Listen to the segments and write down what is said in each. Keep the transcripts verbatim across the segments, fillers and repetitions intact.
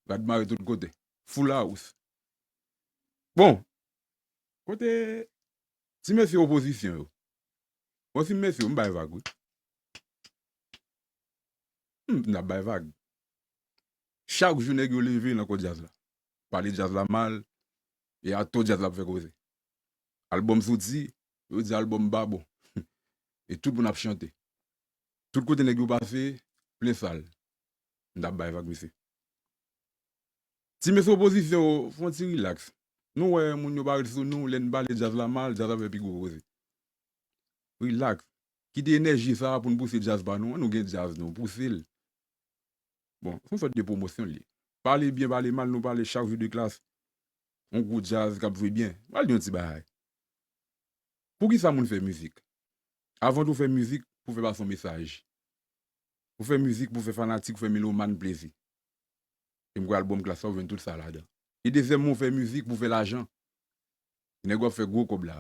Rad mare tout kote. Full house. Bon, kote ti mesye opozisyon yo? Bon, ti mesye, m bay vag, wi. M, n ap bay vag. Chak jou nèg yo leve nan kò djaz la. Pale djaz la mal, e atò djaz la ap fè koze. Albòm soti, yo di albòm pa bon. E tout moun ap chante. Tout kote nèg yo pase, plen sal. M t ap bay vag, mesye. Ti mesye opozisyon, fè yon ti rilaks. Nou wè moun yo pa ret sou nou, lè n pale djaz la mal, djaz la fè pi gwo koze. Rilaks. Kite enèji sa a pou n pouse djaz pa nou an, nou gen djaz nou, pouse l. Bon, se yon sòt de pwomosyon l ye. Pale byen, pale mal, nou pale chak jou de klas. Yon gwo djaz k ap jwe byen. Pral di yon ti bagay. Poukisa moun fè mizik? Avan tou fè mizik, pou fè pase yon mesaj. Ou fè mizik pou fè fanatik, ou fè melomàn plezi. E m kwè albòm Klass sa, ou jwenn tout sa ladan. E dezyèmman, ou fè mizik pou fè lajan. Nèg w ap fè gwo kòb la.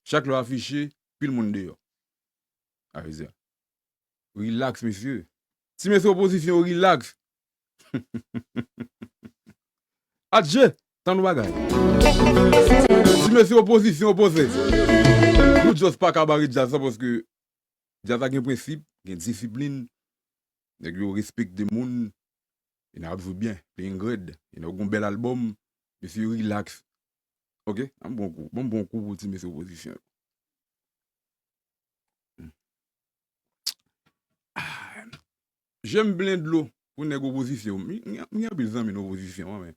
Chak lè w afiche, pil moun deyò. Sa vle di, rilaks, mesye. Ti mesye opozisyon, rilaks. Adje, tann yon bagay. Ti mesye opozisyon opoze. Nou just pa ka bare djaz la paske djaz la gen prensip, gen disiplin. Nèg yo respekte moun. E n ap jwe byen. Playing Red. E n ap gon bèl albòm. Mesye rilaks. Ok? An bon kou. Bon, bon kou pou ti mesye opozisyon yo. Ah, je m plen dlo pou nèg opozisyon. M, m, m gen anpil zanmi nan opozisyon an, men.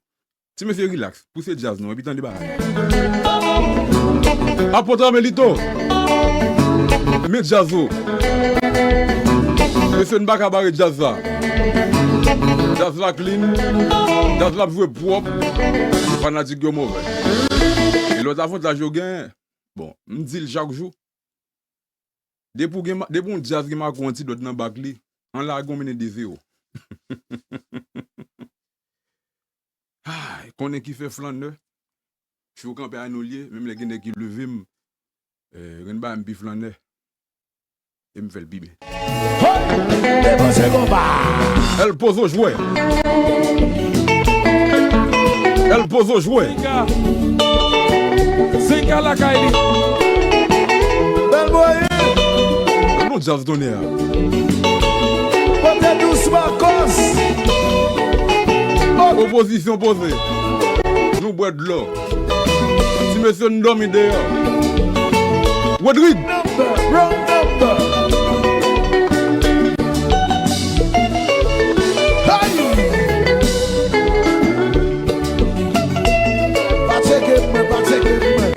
Ti mesye rilaks, pouse djaz nou, epi tande bagay. Apot Amelito, men djaz ou. Mesye, n pa ka bare djaz la. Djaz la clean, djaz la ap jwe pwòp, fanatik yo move. E lòt avantaj yo gen, bon, m di l chak jou, depi w gen ma-, depi yon djaz gen make w yon ti dwèt nan bak li, an lage w mennen de zewo. Ah, konnen ki fè flannè. Cho kanpe a nou l ye, menm lè gen nèg ki leve m, eh, gen bagay m pi flannè. E m fè l pi byen. Depanse konpa. El Pozo jwè. El Pozo jwè. Zinga. Zinga lakay li. Bèl boy. Nou djaz tonè a. Pote dous Marcos. Opozisyon poze. Nou bwè dlo. Ti mesye n dòmi deyò. Rodrig. Number, wrong number. Hey! Pa tcheke mwen, pa tcheke mwen.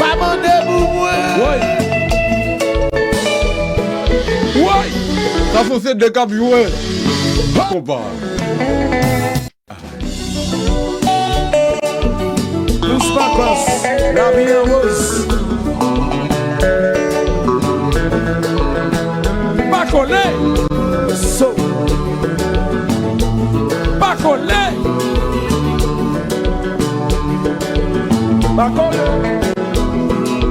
Pa mande pou mwen. Woy! Woy! Sa se de k ap jwe. Konpa. Dous Marcos, lavi an woz. Pa kole. So. Pa kole. Pa kole.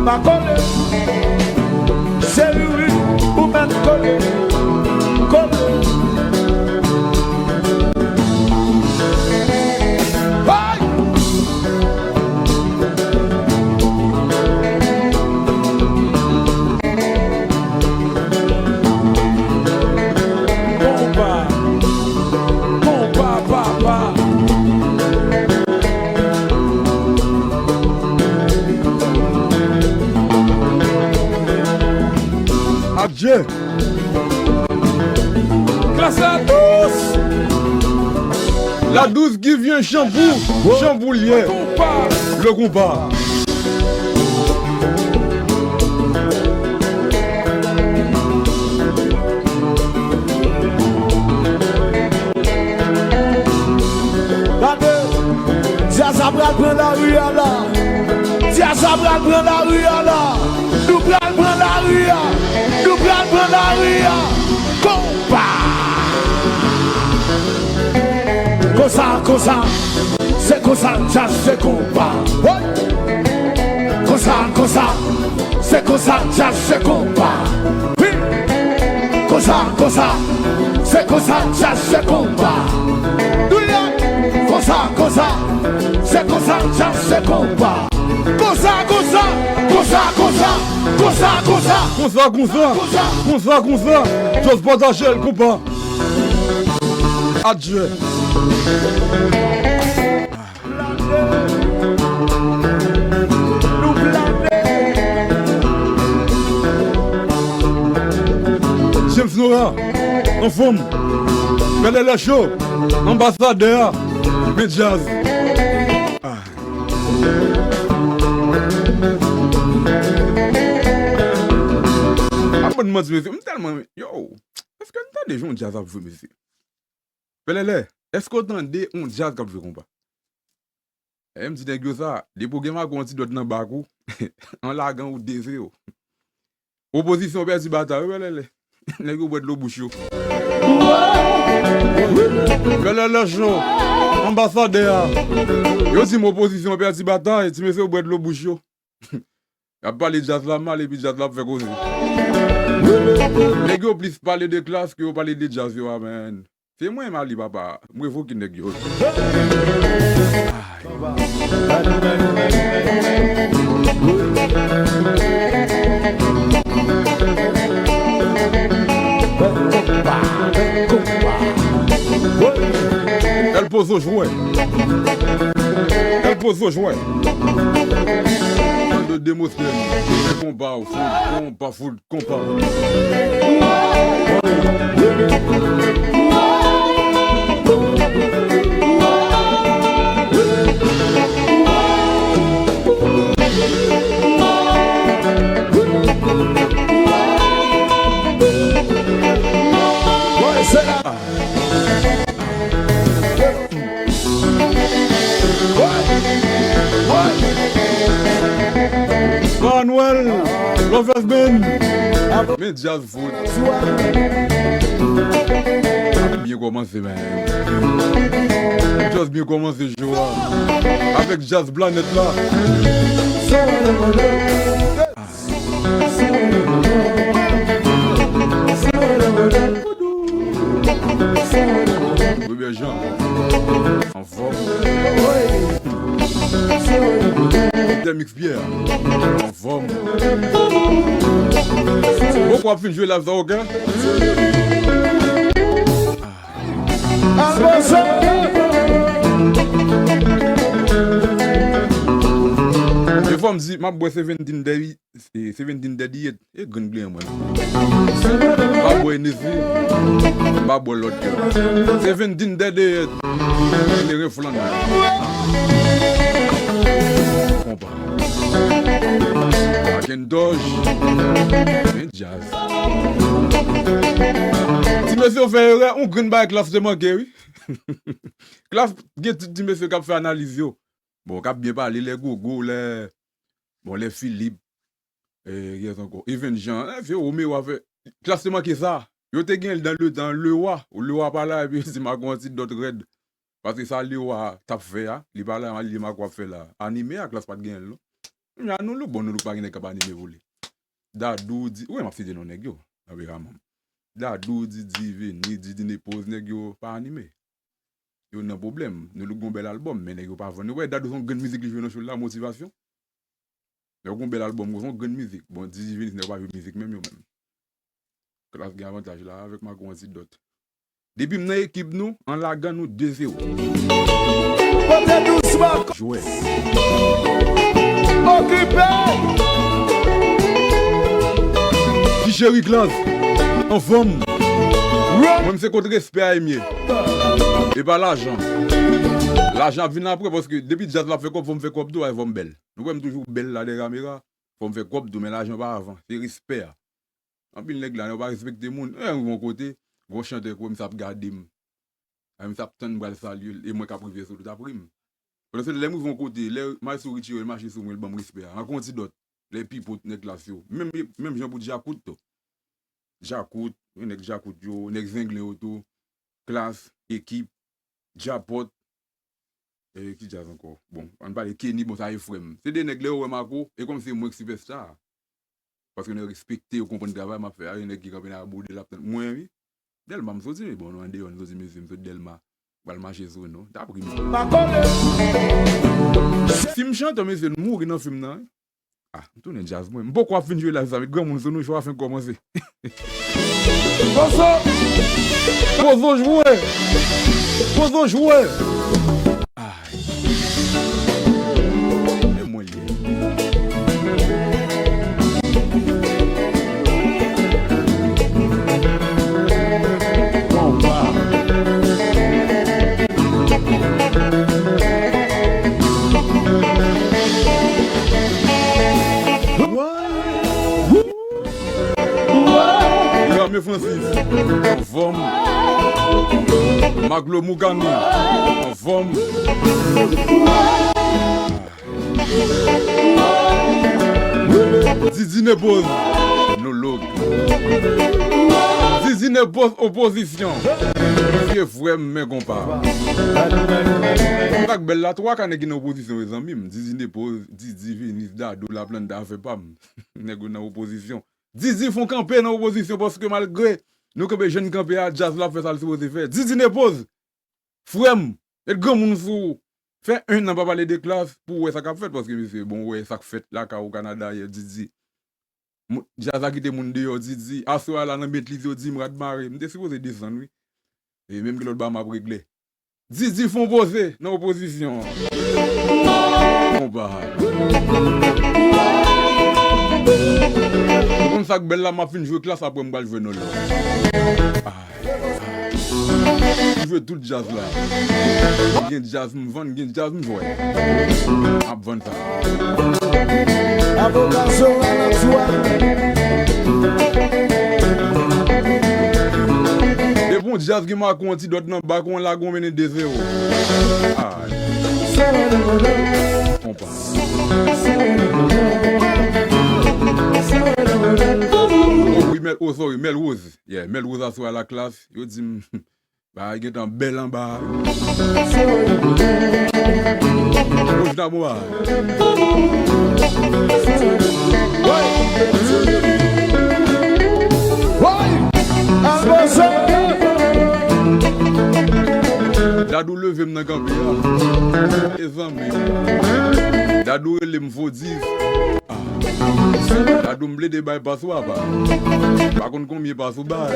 Pa kole. Cheri, wi, ou mèt kole. Kole. Ay! Konpa, konpa, papa. Adje. Klass la dous. La douce qui vient shampoo, shampoo l ye. Le konpa. Gade, djaz la pral pran lari a la. Djaz la pral pran lari a la. Nou pral pran lari a. Nou pral pran lari a. Konpa. Konsa, konsa. Se konsa, djaz se konpa. Woy. Konsa, konsa. Se konsa, djaz se konpa. Wi. Konsa, konsa, se konsa, djaz se konba. Konsa, konsa, se konsa, djaz se konba. Konsa, konsa, konsa, konsa, konsa, konsa. Konsa, konsa, konsa, konsa, just pataje l konpa. Adje. James Nora, anfòm. Bèlè lè cho, anbasadè a, men djaz. Ah. A mwen manti, mesye, m tèlman, yo, èske n tande jan djaz ap jwe, mesye? Pèlèlè, èske w tande yon djaz k ap jwe konpa? E m di nèg yo sa, depi w gen Marco Antidote nan bak ou, an lagan ou de zewo. Opozisyon pèdi batay, wi, pèlèlè. Nèg yo bwè dlo bouch yo. Pèlèlè cho, anbasadè a. Yo di m opozisyon pèdi batay, ti mesye yo bwè dlo bouch yo. Y ap pale djaz la mal epi djaz la ap fè koze. Nèg yo plis pale de Klass ke yo pale de djaz yo a, man. Se mwen m ale papa, m revoke nèg yo. Ay. El Pozo jwè. El Pozo jwè. Tande Demosthènes. Konpa, fout, konpa, fout, konpa. Manuel, Lovers Band. Men djaz fout. Byen kòmanse, man. Djaz byen kòmanse, jou a. Avèk djaz Planèt la. Robert Jean, anfòm. Doktè Mix Pierre, anfòm. Bon, w ap fin jwe live sa, oke? Defwa m di, m ap bwè seventeen Dead, e, seventeen Dead Yet, e grenn kliyan mwen. M pa bwè Hennessy, m pa bwè lòt yo. Seventeen Dead Yet, e le reflan. Konpa. Macintosh, men djaz. Ti mesye yo fè erè, yon grenn bagay Klass te manke, wi. Klass gen ti, ti mesye k ap fè analiz yo. Bon, k ap byen pale, lè Gogo, lè, bon, lè Philippe, e, kiyès ankò? Even Jean, e, vye Romeo a fè. Klass te manke sa. Yo te gen l dan le tan, Lewa. Lewa pa la, epi yo di Marco Antidote rèd. Paske sa Lewa t ap fè a, li pa la, li Marco ap fè la. Anime a, Klass pa t genyen l, non. Kounye a Nou Look, bon, Nou Look pa gen nèg k ap anime pou li. Dadou, di, ou wè m ap site non nèg yo, nan Bekaman. Dadou, Didi, Vini, Didine Poz, nèg yo pa anime. Yo nan pwoblèm. Nou Look gon bèl albòm, men nèg yo pa vann. Ou wè Dadou se yon grenn mizik li jwe nan show la, motivasyon. Lè w gon bèl albòm, ou se yon grenn mizik. Bon, Didi, Vini, nèg yo pa jwe mizik menm yo menm. Klass gen avantaj la avèk Marco Antidote. Depi m nan ekip nou, an lagan nou de zewo. Pote dousman. Jwè. Okipe. Ti cheri Klass. Anfòm. Mwen, m se kot respè a m ye. E pa lajan. Lajan ap vin apre, paske depi djaz la ap fè kòb, fò m fè kòb tou, fò m bèl. Nou wè m toujou bèl la dèyè kamera, fò m fè kòb tou, men lajan pa avan. Se respè a. Anpil nèg la, yo pa respekte moun. Lè m rive yon kote, gon chantè kwè m sa ap gade m. Ay, m sa ap tann m pral salye l, e mwen k ap rive sou l, t ap ri m. Pandan se lè m rive yon kote, lè Maestro Richie wè l mache sou mwen, l ban m respè a. Marco Antidote, lè Pipo, nèg Klass yo. Menm, menm jan pou Djakout tou. Djakout, wi, nèg Djakout yo, nèg Zenglen yo tou. Klass, Ekip, Djapòt, e, ki djaz ankò? Bon, ann pale Kenny, bon, sa e frè m. Se de nèg lè yo wè Marco, e kòm se mwen k sipèsta a. Paske nèg respekte, yo konprann travay m ap fè a, gen nèg ki kanpe nan bòdè l ap tann mwen, wi. Dèlma m soti, men bon, nou andeyò, nou soti, mesye, m soti Dèlma. Pral mache sou nou. T ap ri. Si m chante, mesye, m mouri nan fim nan, wi. Ah, m tounen djaz, mwen. M poko ap fin jwe la, sa met granmoun sou nou, cho a fenk kòmanse. Pozo! Pozo jwe! Pozo jwe! Ay. E mwen l ye. Rame Francis, anfòm. Maglo Mougani, anfòm. Didi Nepoz, nou log. Didi Nepoz, opozisyon. Vye frè m, men konpa. Sa k bèl la, twa ka nèg ki nan opozisyon, mezanmi m. Didi Nepoz, Didi, Venus, Dadou, Laplanta, afè pa m. Nèg yo nan opozisyon. Didi fè on kanpe nan opozisyon, paske malgre nou kanpe jan n kanpe a, djaz la ap fè sa l sipoze fè. Didi Nepoz, frè m, met granmoun sou ou. Fè en an pa pale de Klass pou w wè sa k ap fèt, paske mesye, bon, w wè sa k fèt lakay ou Kanada yè, Didi. Djaz la kite moun deyò, Didi. Aswè a la nan Bentley, yo di m rad mare. M te sipoze desann, wi. E menm gen lòt bagay m ap regle. Didi fè on poze nan opozisyon an. Konpa. Ou konn sa k bèl la, m ap fin jwe Klass, apre m pral jwe Nolo. Ay, ay. M jwe tout djaz la. Gen djaz m vann, gen djaz m jwe. M ap vann sa. Avoka Zoran Antoine. Depi yon djaz gen makou yon ti dòt nan bak ou an, lage w mennen de zewo. Ay. Konpa. Oh, wi, Mèl, oh, sorry, Mèl Rose. Yeah, Mèl Rose aswè a la Klass. Yo di m, bagay gentan bèl anba a. Wouj nan mwa. Dadou leve m nan kanpe a. E zanmi. Dadou rele m Fodis. Ah. Dadou m plede bay pas ou apa. Pa konn konbyen pas ou bay.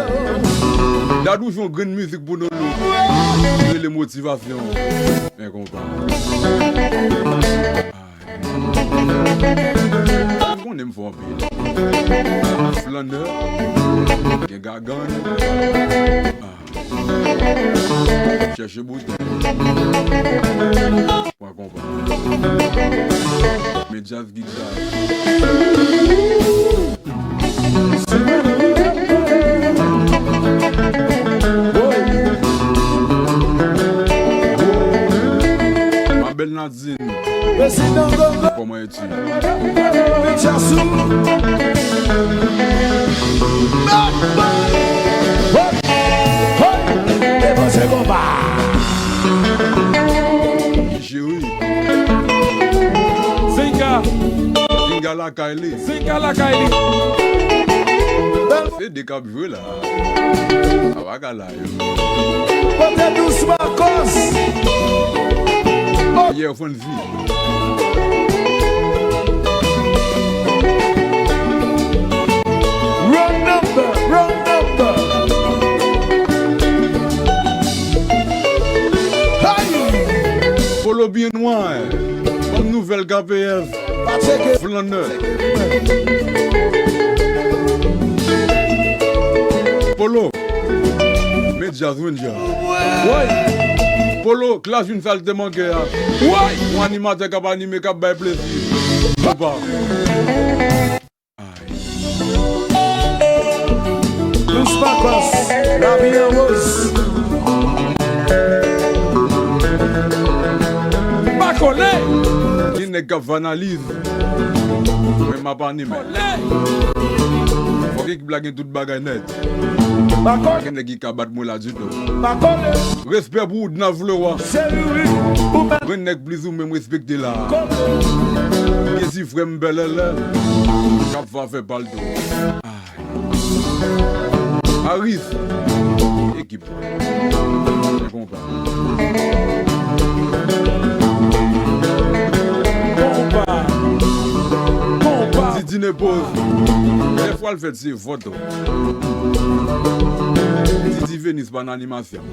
Dadou jwe yon grenn mizik pou nou lou. Rele motivasyon. Men konpa. Ay. M konnen m fò anpil. Flannè. Gen gagann. Ah. Chèche boutèy. Pran konpa. Men djaz gita. Ma belle Nadine. Prezidan Gogo. Comment es-tu? Pichasou. Bad boy. Hey, hey. Depoze konpa. Cheri. Zinga. Zinga lakay li. Zinga lakay li. Se de k ap jwe la. Sa pa ka la yo. Pote dous Marcos. Pierre Fonzi. Wrong number, wrong number. Hey! Polo byen nwa. Bòn nouvèl K P F. Flannè. Polo. Men djaz, men djaz. Woy. Polo, Klass jwenn sa l te manke a. Woy. Yon animatè k ap anime, k ap bay plezi. Konpa. Ay. Tous Marcos, lavi an woz. Pa kole. Gen nèg k ap fè analiz. Mwen m ap anime. Fòk ekip la gen tout bagay nèt. Pa gen nèg ki ka bat mwen la ditou. Respè pou Woodnav Leroy. Gen nèg plizoumwen m respekte la. Gen ti frè m Bèlèlè. Ap va fè bal tou. Ay. Aris. Ekip. Fè konpa. Konpa. Konpa. Didi Nepoz. Lè fwa l fèt se vòt. Didi Venus pa nan animasyon.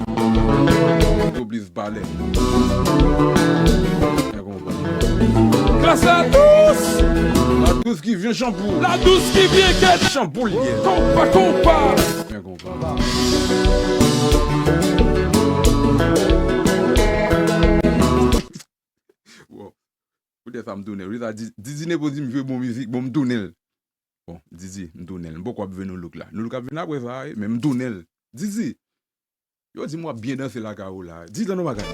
Yo plis balè. Fè konpa. Gras la dous. La dous ki vyen chanpou. La dous ki vyen kèt. Chanpou l ye. Konpa, konpa. Fè konpa. Wow. Poutèt sa m tounen. Poutèt sa Di- Didi Nepo di m jwe bon mizik, bon m tounen l. Bon, Didi, m tounen l. M poko ap jwe nou look la. Nou look ap vin apre sa, wi, men m tounen l. Didi, yo di m w ap byen danse lakay ou la. Di tann yon bagay.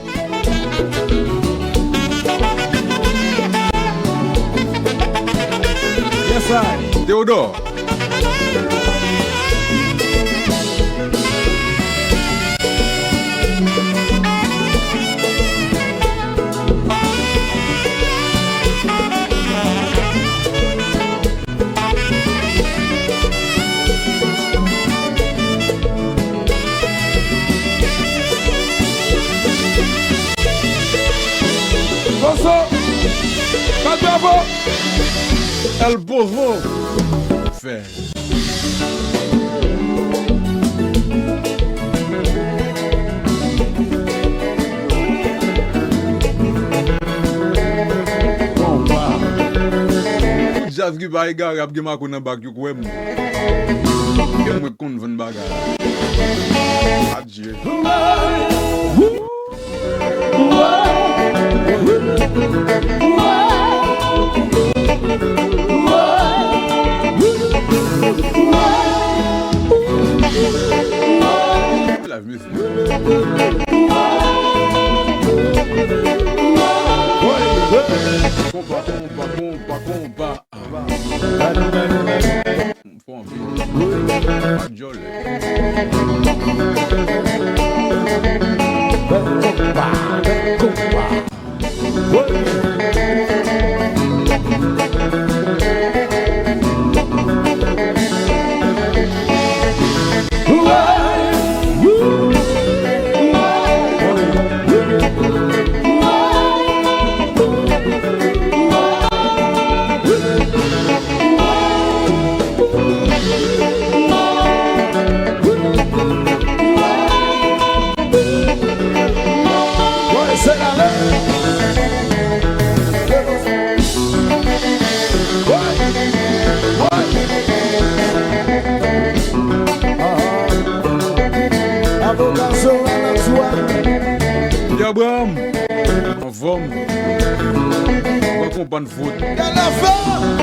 Yes I. Theodore. Pozo! Bat bravo! El Pozo! Fè. Tout djaz ki pa egare ap gen Marco nan bak yo, kwè m. Gen mwen k konn vann bagay. Adye. Live music. Konpa, konpa, konpa, konpa. Fò anpil. Djòlè. Abraham, anfòm. Mwen konprann fout.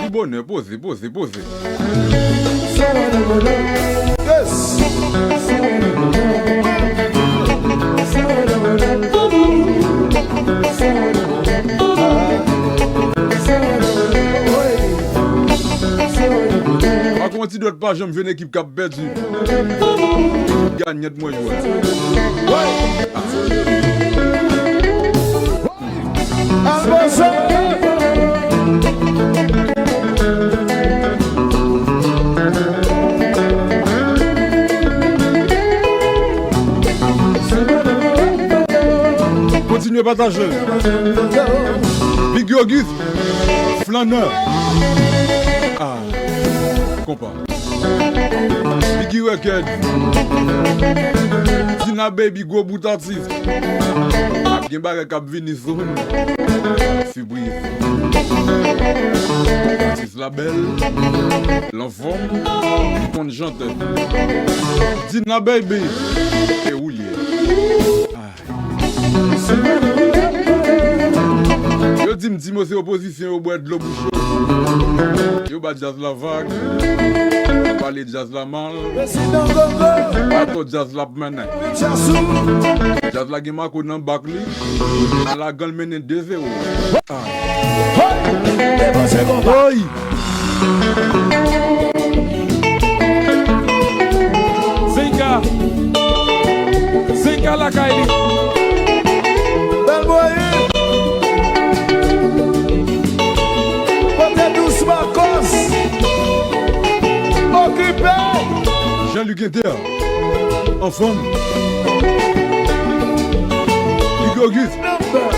Li bonè, poze, poze, poze. Ak yon ti dwèt pa janm jwenn ekip k ap pèdi. Ganyèt mwen jwe. Kontinye pataje. Big Auguste, Flanneur. Ah, konpa. Biggie Record. Dina Baby, gwo bout atis. Ap gen bagay k ap vini soon. Sipriz. Atis la bèl. L anfòm. Li konn chante. Dina Baby. E ou l ye. Ah. Yo di m, di m yo se opozisyon, yo bwè dlo bouch yo. Yo ba djaz la vag. Yo pale djaz la mal. Atò djaz la ap mennen. Djaz la gen Marco nan bak li. Nan lagan l mennen de zewo. Ah. Oy! Zenka. Zenka lakay li. Bèl mwayen. Kote Dous Makòs? Kenter, anfòm. Big Auguste,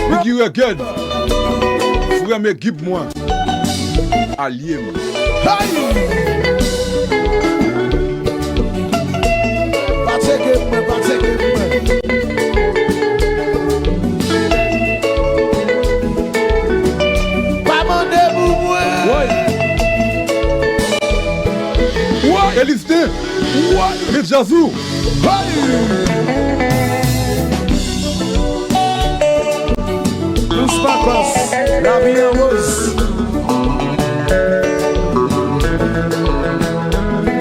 Big Record, frè m, ekip mwen, alye m. Hey! Pa tcheke mwen, pa tcheke mwen. Pa mande pou mwen. Woy. Woy. Eliste. Woy. Met djaz ou. Hey. Dous pa kòs, lavi an woz.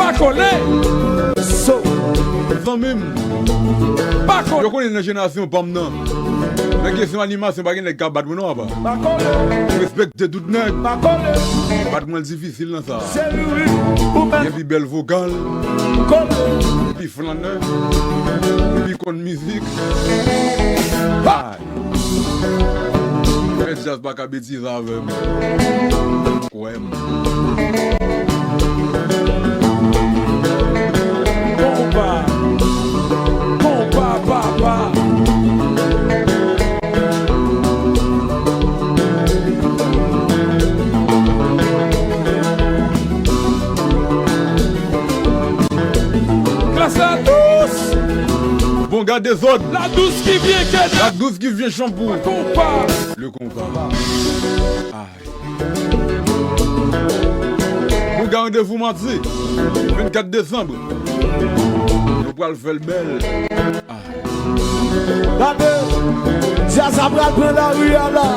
Pa kole. So. Zanmi m. Pa kole. Yo konnen nan jenerasyon pa m nan. Nan kesyon animasyon, pa gen nèg k ap bat mwen non, apa. Pa kole. Respekte tout nèg. Pa kole. Bat mwen l difisil nan sa. Se li wi. Ou menm. Epi bèl vokal. Kole. Epi flannè. Epi konn mizik. Bay. Mèt djaz pa ka betize avè m. Kwè m. Konpa. Konpa, papa. Klas la dous. Bon, gade dezòd. La dous ki vyen kèt. La dous ki vyen chanpou. Konpa. Le konpa. Ay. Nou gen randevou madi vennkat desanm. Nou pral fè l bèl. Ah. Gade, djaz la pral pran lari a la.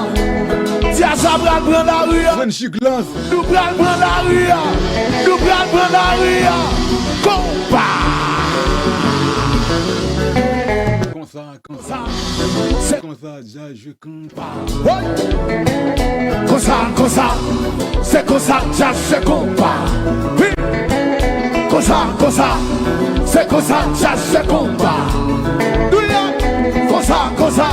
Djaz la pral pran lari a. Frenchy Class. Nou pral pran lari a. Nou pral pran lari a. Konpa. Konsa, konsa. Se konsa, djaz jwe konpa. Woy! Konsa, konsa, se konsa, djaz se konpa. Wi! Konsa, konsa, se konsa, djaz se konpa. Wi! Konsa, konsa,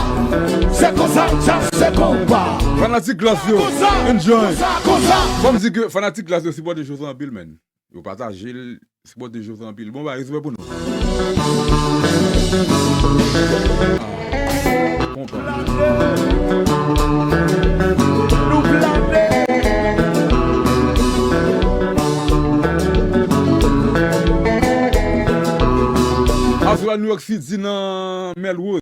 se konsa, djaz se konpa. Fanatik Klass yo, konsa, enjoy. Konsa, konsa. Fò m di ke fanatik Klass yo sipòte José anpil, menn. Yo pataje l, sipòte José anpil. Bon, ba, respè pou nou. Ah, konpa. Aswè a New York City nan Melrose.